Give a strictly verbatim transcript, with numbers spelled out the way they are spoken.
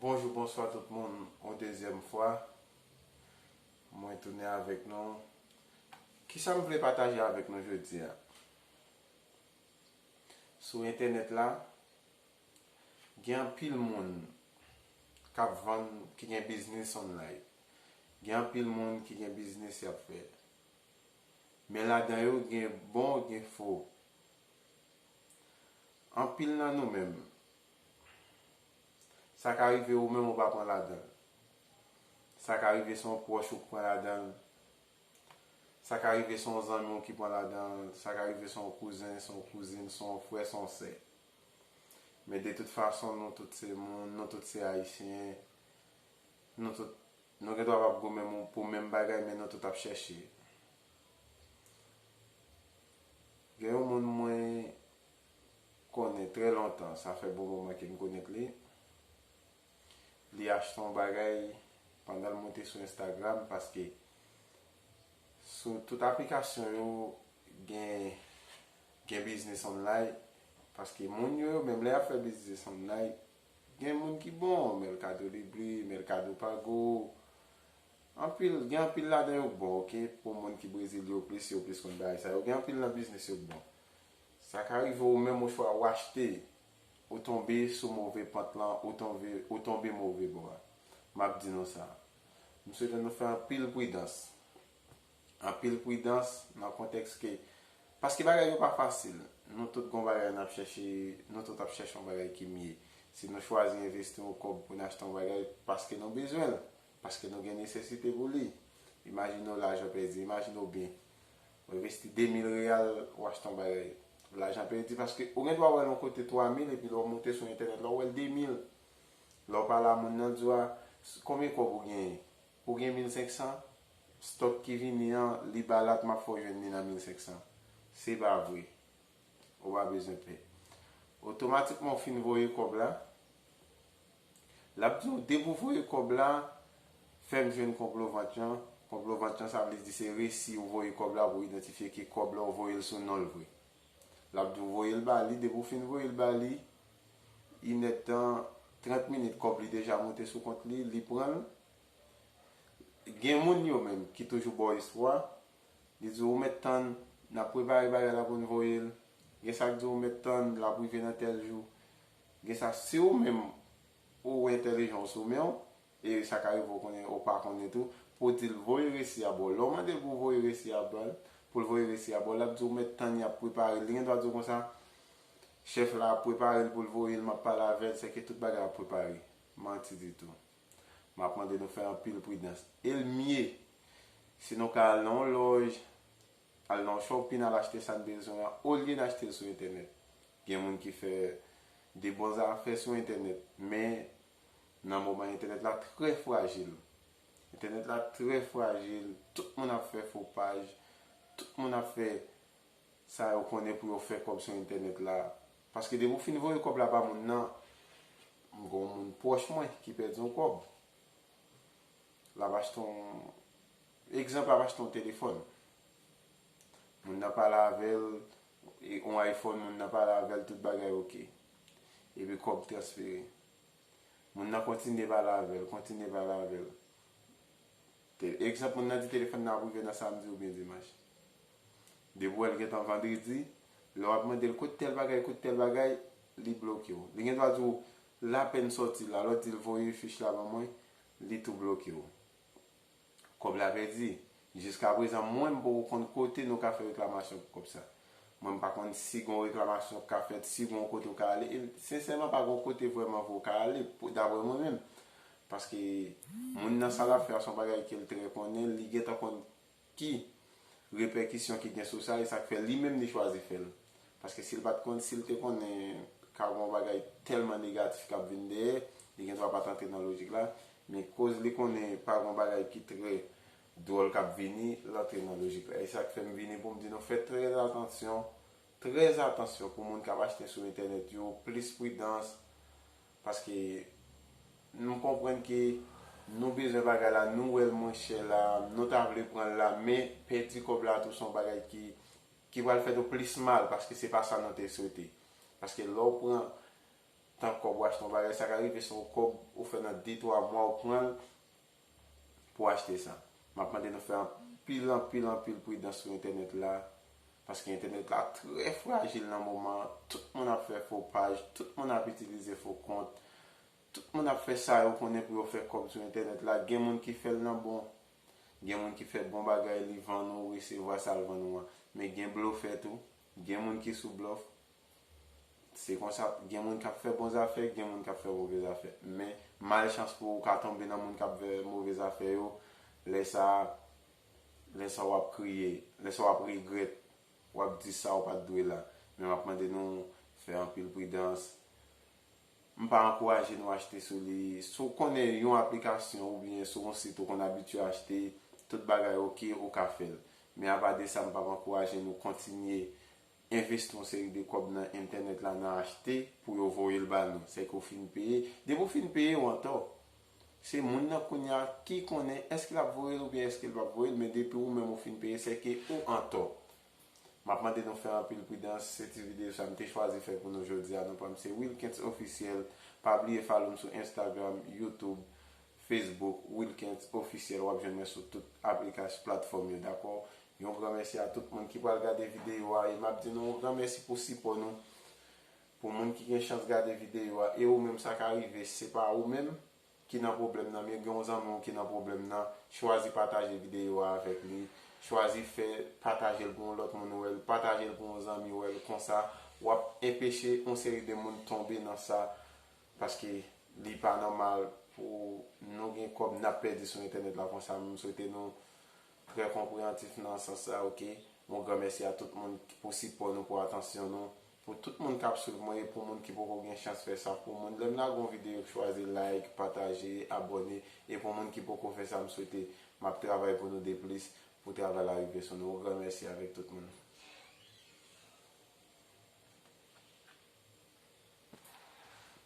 Bonjou, bonswa tout moun, yon dezyèm fwa. Mwen tounen avèk nou. Kisa m vle pataje avèk nou jodi a? Sou entènèt la, gen anpil moun k ap vann, ki gen biznis online. Gen anpil moun ki gen biznis y ap fè. Men ladan yo, gen bon, gen fo. Anpil nan nou menm, sa ka rive ou menm ou pa pran ladan l. Sa ka rive se yon pwòch ou k pran ladan l. Sa ka rive se yon zanmi w ki pran ladan l. Sa ka rive se yon kouzen, se yon kouzin, se yon frè, se yon sè. Men de tout fason, nou tout se moun, nou tout se Ayisyen. Nou tout, nou gen dwa p ap goumen pou menm bagay, men nou tout ap chèche. Gen yon moun mwen konnen trè lontan, sa fè bon moman ke m konèt li. Li achte yon bagay pandan l moute sou Instagram, paske sou tout aplikasyon yo gen, gen biznis online, paske moun yo, yo menm lè y ap fè biznis online, gen moun ki bon, Mercado Libre, Mercado Pago, anpil, gen anpil ladan yo k bon, oke, pou moun ki Brezil yo plis, yo plis konn bagay sa yo, gen anpil nan biznis yo k bon. Sa ka rive ou menm ou chwa ou achte, ou tonbe sou move pant lan, ou tonbe, ou tonbe move bò a. M ap di nou sa. M swete nou fè anpil pridans. Anpil pridans nan kontèks ke, paske bagay yo pa fasil. Nou tout gon bagay n ap chèche, nou tout ap chèche yon bagay ki mye. Si nou chwazi envesti yon kòb pou n achte yon bagay, paske nou bezwen l, paske nou gen nesesite pou li. Imajine w lajan pèdi, imajine w byen. Ou envesti de mil reyal, ou achte yon bagay. Lajan pèdi paske ou gen dwa wè l yon kote twa mil, epi lè w moute sou entènèt la, ou wè l de mil. Lè w pale a moun nan, l di w a, "Konbyen kòb ou genyen?" Ou gen mil senk san, stòk ki vini an, li balat, m ap fè w jwenn li nan mil senk san. Se pa vre. Ou pa bezwen pè. Otomatikman, w fin voye kòb la. L ap di w, depi w voye kòb la, fè m jwenn konplo vant lan. Konplo vant lan, sa vle di se resi ou voye kòb la pou idantifye ke kòb la ou voye l sou non l vre. L ap di w voye l ba li, depi w fin voye l ba li, inèdtan, trant minit, kòb li deja moute sou kont li, li pran l. Gen moun yo menm ki toujou ba w espwa, li di w, "Ou mèt tann, n ap prepare bagay la pou n voye l." Gen sa k di w, "Ou mèt tann, l ap rive nan tèl jou." Gen sa, si ou menm, ou entèlijan, ou sou men w, e sa ka rive ou konnen, ou pa konnen tou, pou w di l voye resi a ba w. Lè w mande l pou w voye resi a ba l, pou l voye resi a ba w, l ap di w, "Ou mèt tann, y ap prepare l." Li gen dwa di w konsa, "Chèf la ap prepare l pou l voye l, m ap pale avè l, sèke tout bagay ap prepare." Manti ditou. M ap mande nou fè anpil pridans. E l mye, si nou ka al nan yon lòj, al nan yon shopping, al achte sa n bezwen an, olye n achte l sou entènèt. Gen moun ki fè de bon zafè sou entènèt, men nan moman entènèt la trè frajil. Entènèt la trè frajil, tout moun ap fè fo paj, tout moun ap fè sa yo konnen pou yo fè kòb sou entènèt la. Paske depi w fin voye kòb la ba moun nan, m gen yon moun pwòch mwen ki pèdi yon kòb. L ap achte yon, egzanp, l ap achte yon telefòn. Moun nan pale avè l, e, yon iPhone, moun nan pale avè l, tout bagay oke. Epi kòb transfere. Moun nan kontinye pale avè l, kontinye pale avè l. Te, egzanp, moun nan di telefòn nan ap rive nan samdi oubyen dimanch. Depi w wè l gentan vandredi, lè w ap mande l kote tèl bagay, kote tèl bagay, li bloke w. Li gen dwa di w, "L apèn sòti la," lè w di l voye fich la ban mwen, li tou bloke w. Kòb la pèdi. Jiskaprezan, mwen, m poko konn kote nou ka fè reklamasyon pou kòb sa. Mwen, m pa konn si gon reklamasyon k ka fèt, si gon kote w ka ale. E, sensèman, pa gon kote vrèman vre w ka ale, pou, daprè mwen menm. Paske moun nan, sa l ap fè a, se yon bagay ke l trè konnen, li gentan konn ki repèkisyon ki gen sou sa, e sa k fè li menm li chwazi fè l. Paske si l pa t konn, si l te konnen ka gen yon bagay tèlman negatif k ap vin dèyè, li gen dwa pa t antre nan lojik la, men koz li konnen pa gen yon bagay ki trè dwòl k ap vini, l antre nan lojik la. E sa k fè m vini pou m di nou fè trè atansyon, trè atansyon pou moun k ap achte sou entènèt yo, plis pridans, paske nou konprann ke Nou bezwen bagay la, nou wè l mwen chè la, nou ta vle pran l la, men pèdi kòb la tou se yon bagay ki, ki pral fè nou plis mal, paske se pa sa nou te swete. Paske lè w pran tan kòb ou achte yon bagay, sa ka rive se yon kòb ou fè nan de twa mwa ou pran l pou w achte sa. M ap mande nou fè anpil, anpil, anpil pridans sou entènèt la, paske entènèt la trè frajil nan moman an. Tout moun ap fè fo paj, tout moun ap itilize fo kont, tout moun ap fè sa yo konnen pou yo fè kòb sou entènèt la. Gen moun ki fè l nan bon, gen moun ki fè bon bagay, li vann ou, ou resevwa sa l vann ou an. Men gen blofè tou, gen moun ki sou blòf. Se konsa, gen moun k ap fè bon zafè, gen moun k ap fè move zafè. Men, malchans pou ou, ou ka tonbe nan moun k ap fè move zafè yo, lè sa, lè sa w ap kriye, lè sa w ap regrèt, w ap di sa ou pa t dwe la. Men m ap mande nou fè anpil pridans. M pa ankouraje nou achte sou li. Si w konnen yon aplikasyon oubyen sou yon sit ou konn abitye achte, tout bagay oke, ou ka fè l. Men apa de sa, m p ap ankouraje nou kontinye envesti yon seri de kòb nan entènèt la, nan achte pou yo voye l ba nou. Sèke w fin peye. Depi w fin peye, w antò. Se moun nan kounye a ki konnen èske l ap voye l oubyen èske l p ap voye l, men depi ou menm ou fin peye, sèke ou antò. M ap mande nou fè anpil pridans. Se ti videyo sa m te chwazi fè pou nou jodi a. Non pa m se Wilkens Ofisyèl. Pa bliye follow m sou Instagram, YouTube, Facebook, Wilkens Ofisyèl. W ap jwenn mwen sou tout aplikasyon, platfòm yo, dakò? Yon gran mèsi a tout moun ki pral gade videyo a. E m ap di nou yon gran mèsi pou sipò nou. Pou moun ki gen chans gade videyo a, e ou menm sa ka rive, se pa ou menm ki nan pwoblèm nan, men gen yon zanmi w ki nan pwoblèm nan, chwazi pataje videyo a avèk li, chwazi fè pataje l pou yon lòt moun wè l, pataje l pou yon zanmi wè l, konsa w ap enpeche yon seri de moun tonbe nan sa, paske li pa nòmal pou nou gen kòb n ap pèdi sou entènèt la konsa. M swete nou trè konpreyansif nan sans sa, oke? Yon gran mèsi a tout moun pou sipò nou, pou atansyon nou, pou tout moun k ap swiv mwen e pou moun ki poko gen chans fè sa. Pou moun, lè m lage yon videyo, chwazi like, pataje, abòne, e pou moun ki poko fè sa, m swete m ap travay pou nou de plis, pou travay la rive sou nou. Yon gran mèsi avèk tout moun.